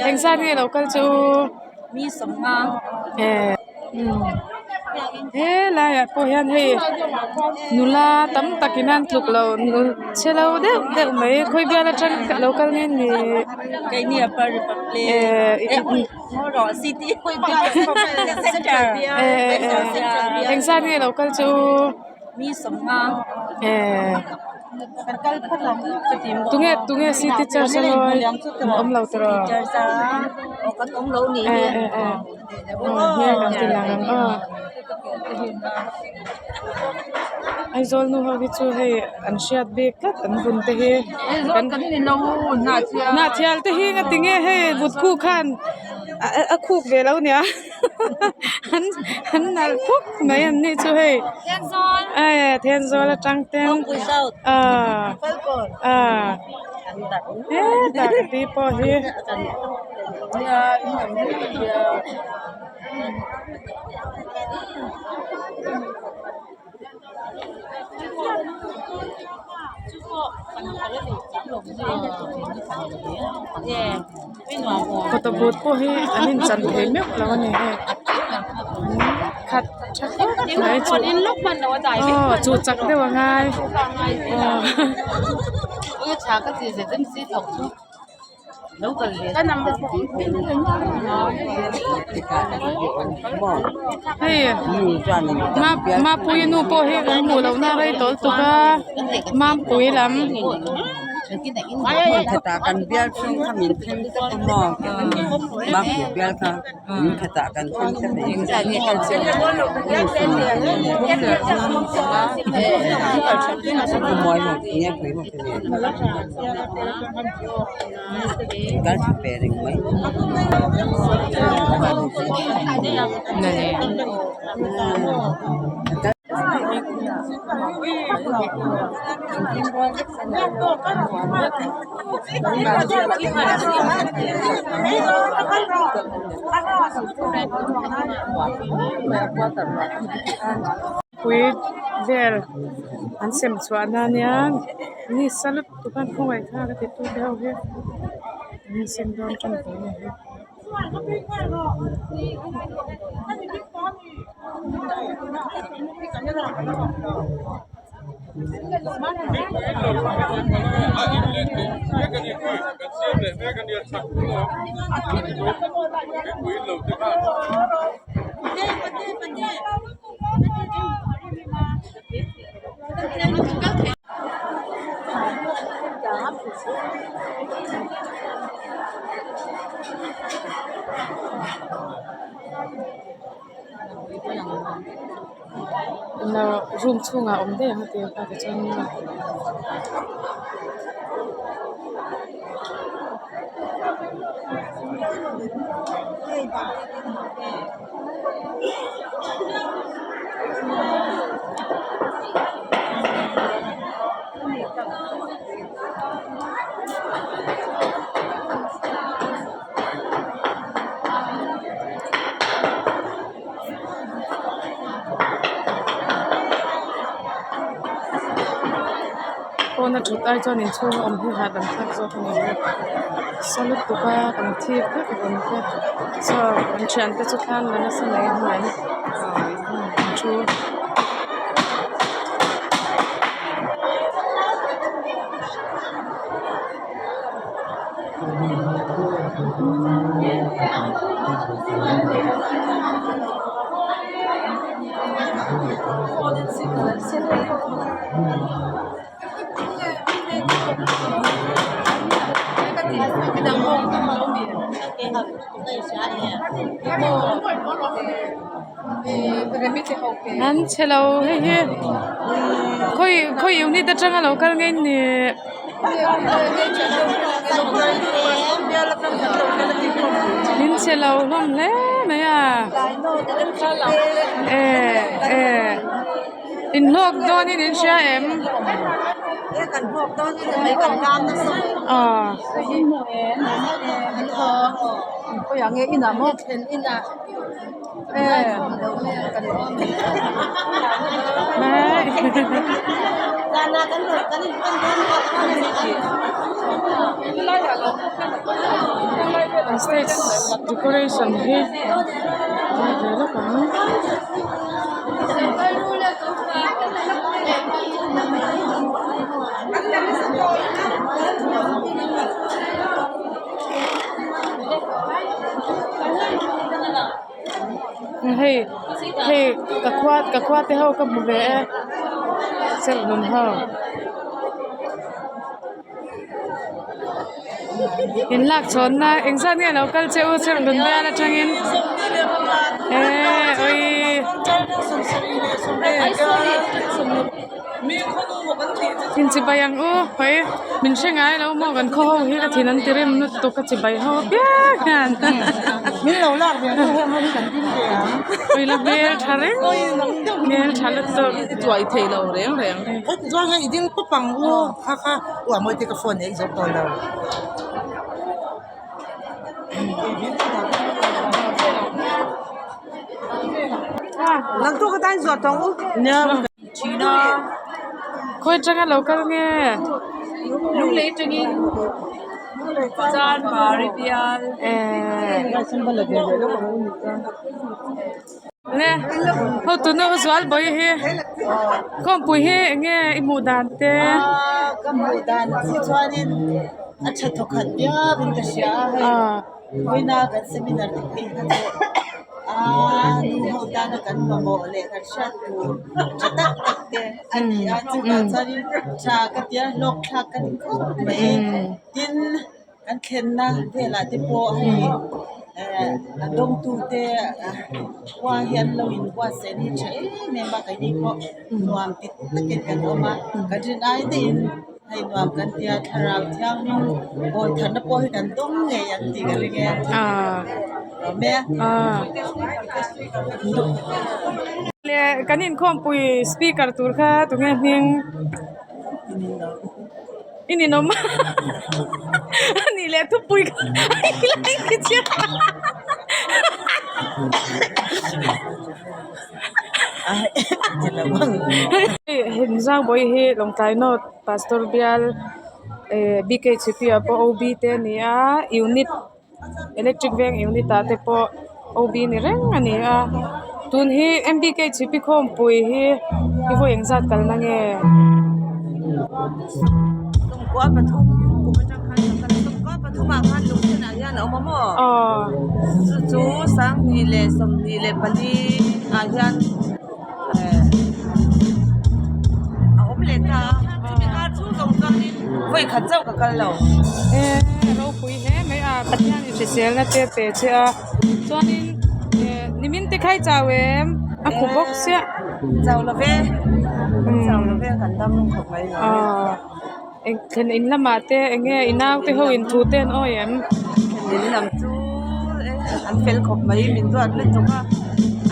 Engzat nge lo kal chu he laiah pawh hian hei nula tam takin an tluk lo chhe lo deuh deuh mai khawi bial atang lo kal nge ni engzat nge lo kal chu tunge tunge city church a lawi an awm lo tiraw hmel an ti lang ang aw Aizawl nu ho hi chu hei an hriat bik tlat an bun te hi hnahthial te hi ngatinge hei vut khuh khan a khuk ve lo nia an an nalh khawp mai an nih chu hei Thenzawl atang ten ah ah hetah ka pi pawh hi. Photo booth pawh hi an inchan thei meuh lo a ni hei khat tha khawp mai chu aw chu chak deuh a ngai aw. Hei Mapuii nu pawh hi kan hmuh loh na rei tawlh tuk a Mampui lam. Pui vel an sem chhuah na ania ni sa lutuk a khawngaih thlak a ti tu te ho hi an sem dawn tan tawh a ni hi. Room chhungah awm daih ang a ti a tichuan Pawna thut ai chuan inchhung a awm hi hahdam thlak zawk a ni a sa lutuk a kan thip vek rawn te saw kan thiante chu thla an la nasa mai mai an thu. An chhe lo hei hi khawi khawi unit atanga lo kal nge ni. In chhe lo hlawm hle mai a eh eh in hlawk dawnin in hria em aw. An stage decoration hi a ve lawk ang. Hei hei ka khua ka khua te ho ka hmu ve e serhnun ho in lak chhawn na engzat nge alo kal che u serhnun bial atangin eee awii. Inchibai ang u hawi min hre ngai lo maw kan khaw ho hi ka thin an ti rem lutuk ka chibai ho apiang hian hawi la hmel tha reng hmel tha lutuk Khawi atanga lo kal nge? Lunglei atangin Chanmari bial. Le ho tuna u zual bawi hi khawmpui hi eng nge i hmuh dan te? Ka hmuh dan chi chuanin a tha thawkhat viau in ka hria a hei. Vawiina kan seminar te phei kha chu aaa nu ho tana kan mamawh leh kan hriat tur tha tak tak te a ni a chuvang chuanin tha ka tia hlawk thlak ka ti khawp mai tin kan thlenna velah te pawh hei eh a dawngtu te khua hian lo inbuatsaih hi tha em em a keini pawh nuam ti takin kan awm a kan rin ai daihin. Hei nuam kan tia thlarau thianghlim bawi tharna pawh hi kan dawng ngei ang tih ka ring e. Awm e. Le kan inkhawmpui speaker tur kha tunge hming? I ninawm a nih leh thupui kha a inlai khi chiah. Heng zau bawi hi Lawngtlai North Pastor bial eh BKHP ah pawh OB te a ni a unit electric veng unit ah te pawh OB ni reng a ni a tun hi M_B_K_H_P khawmpui hi i vawi engzat kalna nge? Aw. Ah hian eh a awm leh ta a chumi kar chhung zawng chuanin vawi khat chauh ka kal lo. Eh ropui hle mai a Pathian in hriselna te pe che a chuanin eh nimin te khai chau em a khuh bawk chiah. Chau lo ve chau lo ve kan dam khawp mai lo. Aw eng thlen in lamah te eng nge i nau te ho in thu te an awi em? Thlen in lam chu eh an fel khawp mai min duat lutuk a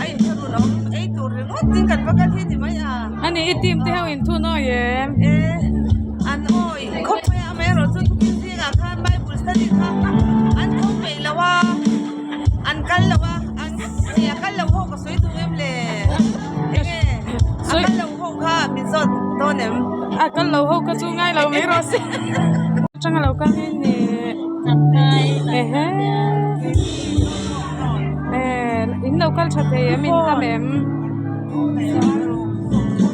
a inthlahrun awm ei tur ringawt in kan va kal hi ni mai a. Ani i team te ho in thu an awi em? Eh an awi khawp mai a amaherawhchu thupil zingah khan bible study kha an tho peih lo a an kal lo a an a kal lo ho ka sawi duh em le eng nge a kal lo ho kha min zawt dawn em? A kal lo ho kha chu ngai lo mai rawh se. Atanga lo kal hi ni ehe eh in lo kal tha thei em in tam em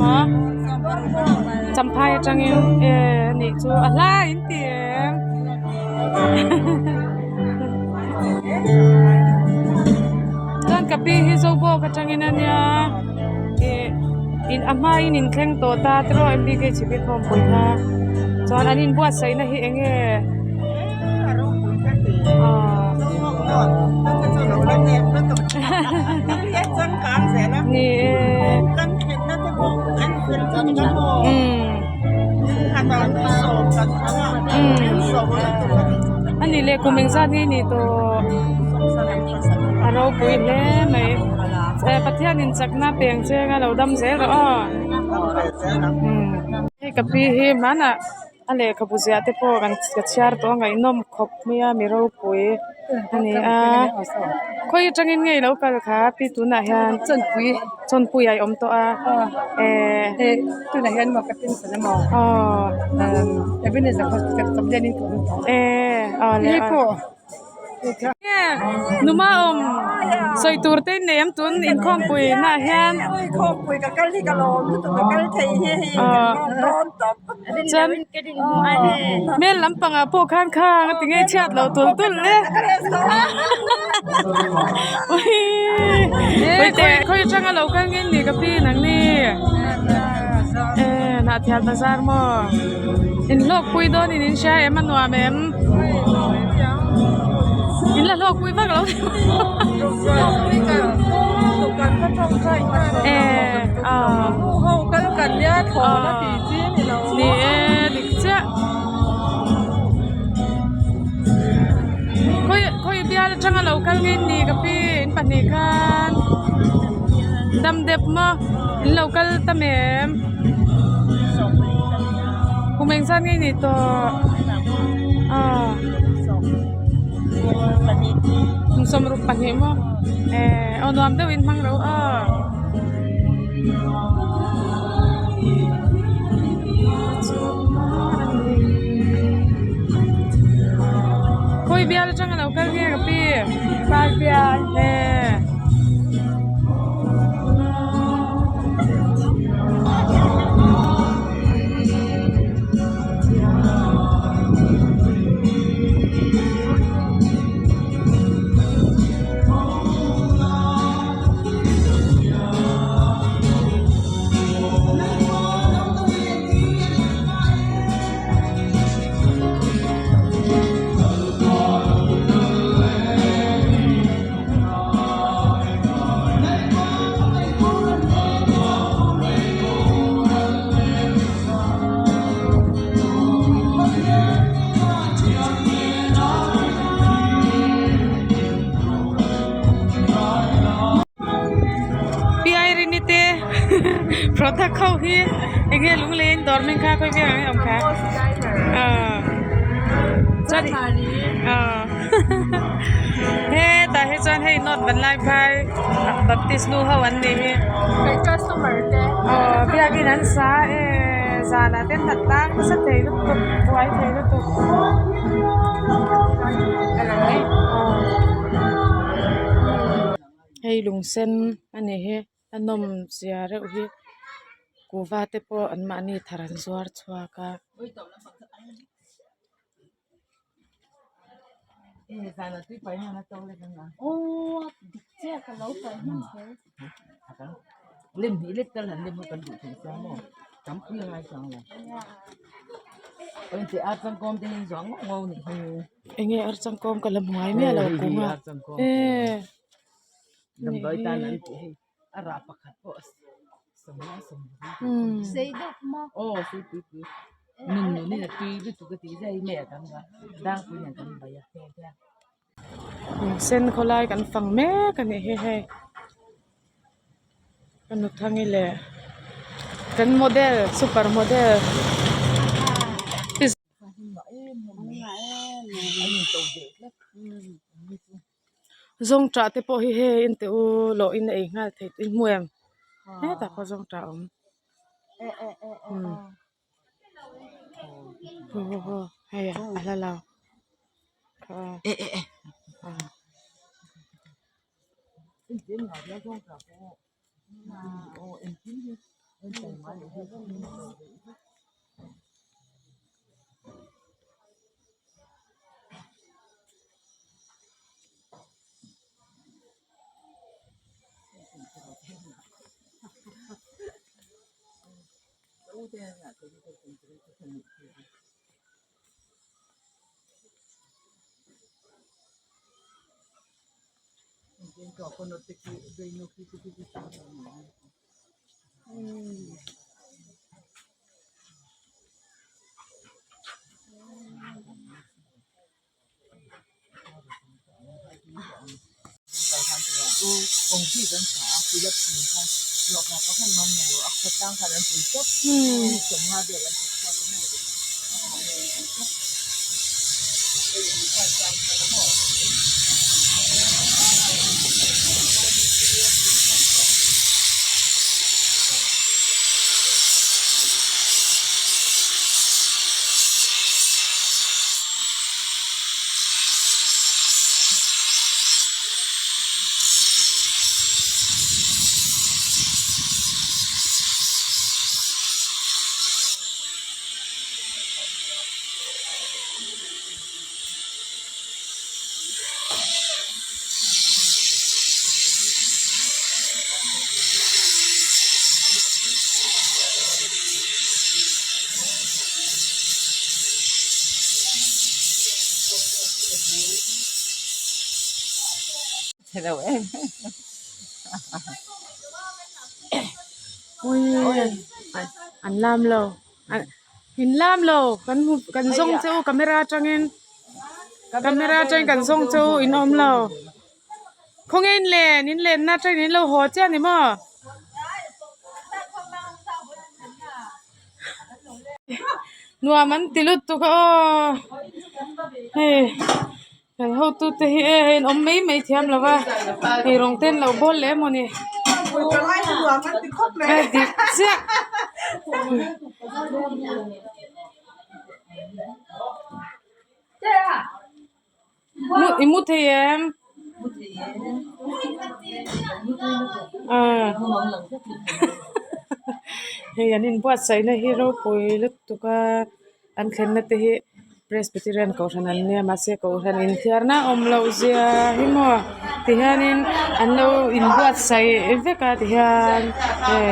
ha champhai atangin eh anih chu a hla in ti em chuan ka pi hi zobawk atangin a nia ih in a hmain in thleng tawh ta tiraw m b k chhipphir khawmpui kha chuan an inbuatsaih na hi eng nge aw ni e umm a nih leh kum engzat nge ni tawh a ropui hle mai eh Pathianin chakna peng cheng a lo dam zel rawh aw hei ka pi hi hmanah a lehkhabu ziah te pawh kan ka chhiar tawh a ngaihnawm khawp mai a mi ropui. Ani a khawi atangin nge ilo kal kha pi tunah hian Chawnpui chawnpui ah i awm tawh a eh eh tunah hian maw ka pension emaw aw Ebenezer hospital chawplian in ka awm tawh eh aw le hei pawh nge numa awm sawi tur te in nei ang tun inkhawmpui naah hian Inkhawmpui ka kal hi ka lawm lutuk ka kal thei hi hei kan lawm dawn tawp chuan hmel lampangah pawh khan khang a ti ngei chhiat loh tulh tulh le khawi atanga lo kal nge ni ka pi nangni eh Hnahthial bazar maw inhlawkpui dawn in inhria em a nuam em in la hlawkpui vak lo eh aw ni e dik chiah khawi khawi bial atanga lo kal nge ni ka pi in pahnih khan dam dep maw in lo kal tam em kum eng zat nge ni tawh aw kum sawmruk pahnih maw eh aw nuam deuh in hmang ro aw. Khawi bial atanga lo kal nge ka pi Phai bial eh. Pi Irene te product ho hi eng nge lung leh in dawr hming kha khawi vel ang awm kha ah chuan ah hetah hi chuan hei note ban lai phai baptist nu ho an nih hi aw biakin an sa e zanah te an that tlang nasa thei lutuk buai thei lutuk. Hei lung sen a ni hi a nawm zia reuh hi kuhva te pawh an mahni thar an zuar chhuak a. Enge archangkawm ka la hmu ngai miah lo kung a eee Sen khawlai kan fang mek a nih hi hei ka nuthangi leh kan model super model. Zawngṭah te pawh hi hei en teh u lawh in a ei nghal theih in hmu em hetah pawh zawngṭah a awm umm hei a hla lo An lam lo in lam lo kan hmu kan zawng che u camera atangin camera atangin kan zawng che u in awm lo khawnge in len in lenna atangin in lo haw chiah a ni maw. Nuam an ti lutuk a aw hei. Kan hotute hi e hei an awm mai mai thiam lo va hei rawng te an lo bawl leh emawni a dik chiah. I mu thei em? Hei an inbuatsaihna hi ropui lutuk a an thlenna te hi Presbyterian kohhran an nia mahse kohhran inthiarna awm loh zia hi maw tihianin an lo inbuatsaih vek a tihian hei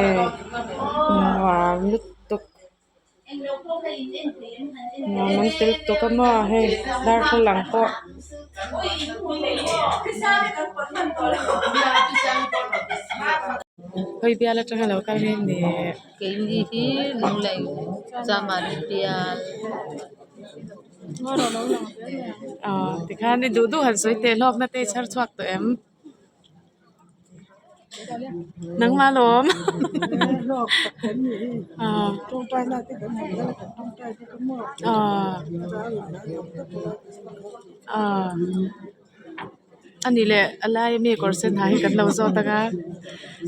nuam lutuk nuam an ti lutuk a maw hei darthlalang pawh. Hawi bial atanga lo kal nge ni. Keini hi Lunglei Chamari bial. Aw tikhan i duh duh han sawi teh hlawkna te i chhar chhuak tawh em? Nangmah lawm. Aw aw aw. A nih leh a lai ami kawr sen ha hi kan lo zawt ang a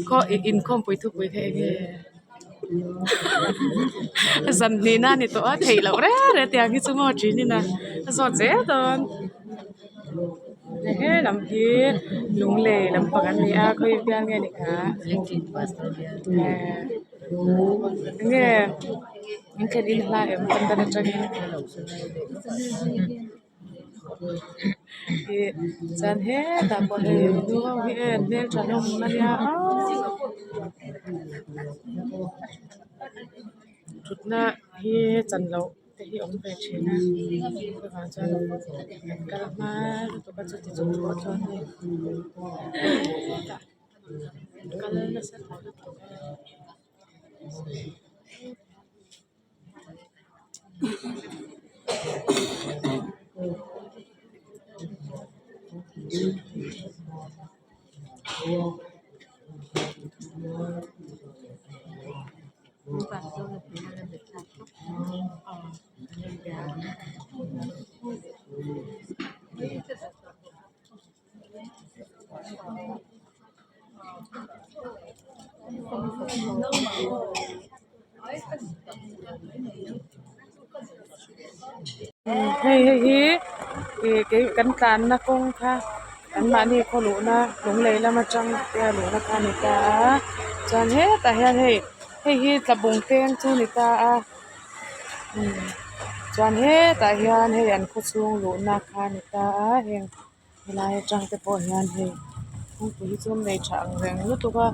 khaw inkhawmpui thupui kha eng nge zan hnihna a ni tawh a theih loh reng reng tiang hi chu maw ṭin in a zawt zel dawn he lam hi lunglei lampang an ni a khawi bial nge ni kha eng nge in thlen in hla em kan atangin. Ih chuan hetah pawh hei nu ho hi en hmeltha hlawm a nia aw thutna hi chan loh te hi awm ve thin a chuvang chuan an kal hma lutuk a chuti chung pawh chuan hei hetah an kal nasa tawh lutuk a. Hei hei hi ih kei kan tlanna kawng kha an mahni khaw luhna lunglei lam atang te a luhna kha a ni ta a chuan hetah hian hei hei hi tlabung peng chu a ni ta a chuan hetah hian hei an khaw chhung luhna kha a ni ta a heng. Helai atang te pawh hian hei kawngpui hi chu an nei tha ang reng lutuk a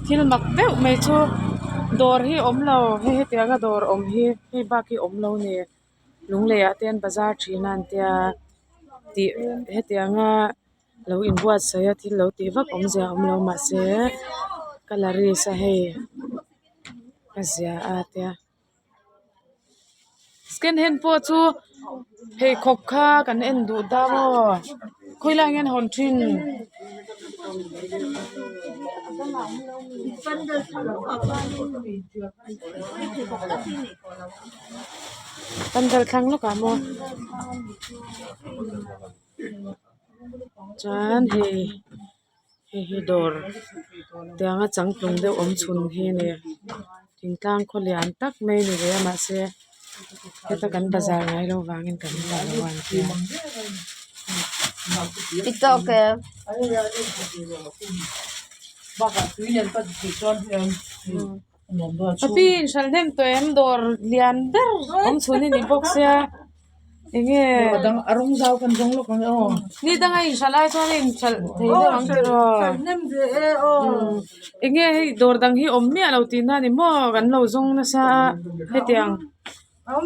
thil mak deuh mai chu dawr hi awm lo hei hetiang a dawr awm hi hei bak hi awm lo a ni lunglei ah te an bazar thin a an tia tih hetiang a lo inbuatsaih a thil lo tih vak awmzia a awm lo mahse colourist a hei a zia a tia. Second hand pawh chu pheikhawk kha kan en duh ta maw khawilai nge an hawn thin. Pandal thlang lawkah maw chuan hei hei hi dawr tianga changtlung deuh awm chhun hi a ni thingtlang khaw lian tak mai a ni ve a mahse heta kan bazar ngai loh vangin kan la lo a an tia. Ka pi in hralh hnem tawh em dawr lian ber awm chhun a ni bawk sia enge ni danga in hralh ai chuan a in hralh thei deuh ang tiraw enge hei dawr dang hi awm miah lo tihna a ni maw kan lo zawng nasa a hetiang aw.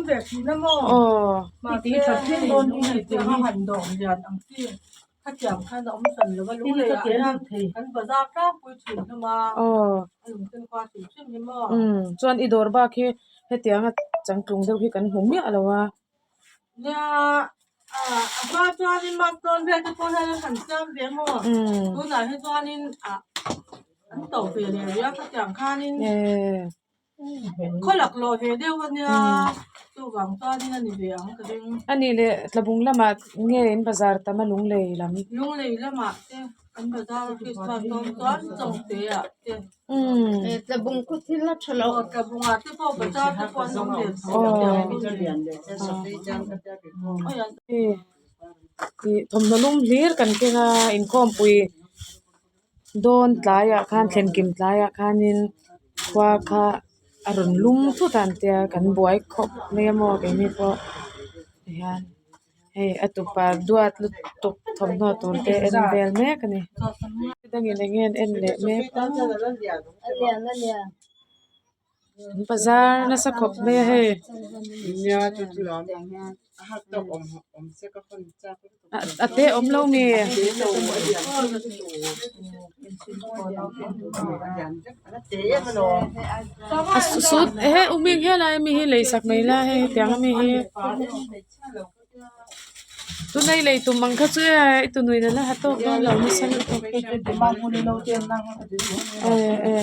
Khatiang khan a awm hran lo va, lunglei ah hian kan bazar tlangpui thin hlawm a, a lungten khua hrim hrim hi maw. Umm chuan i dawr bak hi hetianga changtlung deuh hi kan hmu miah lo a. Nia a hma chuanin mastone vel te pawh hian an han siam ve maw, tunah hi chuanin ah an to ve leh rih a khatiang khanin. Khaw laklawh ve deuh a nia, chuvang chuanin a ni ve ang ka ring. A nih leh tlabung lamah nge in bazar tam a lunglei lam? Lunglei lamah te kan bazar Christmas dawn chuan Chawngte ah te. Tlabung khaw thil a tha lo. Aw tlabungah te pawh bazar te pawh an awm ve tho. Ih thawmhnaw lum hlir kan keng a inkhawmpui. Dawn tlaiah khan thlenkim tlaiah khanin khua kha a rawn lum thut a an tia kan buai khawp mai a maw keini pawh tihian hei a tupa duat lutuk thawmhnaw tur te en vel mek a ni dangin eng nge an en leh mek a an bazar nasa khawp mai a hei. A te awm lo nge a suit he u hming helai ami hi lei sak mai la hei hetiang ami hi tuna i lei tum ang kha chu e i tunuin a la ha tawk dawn lo nasa lutuk e e.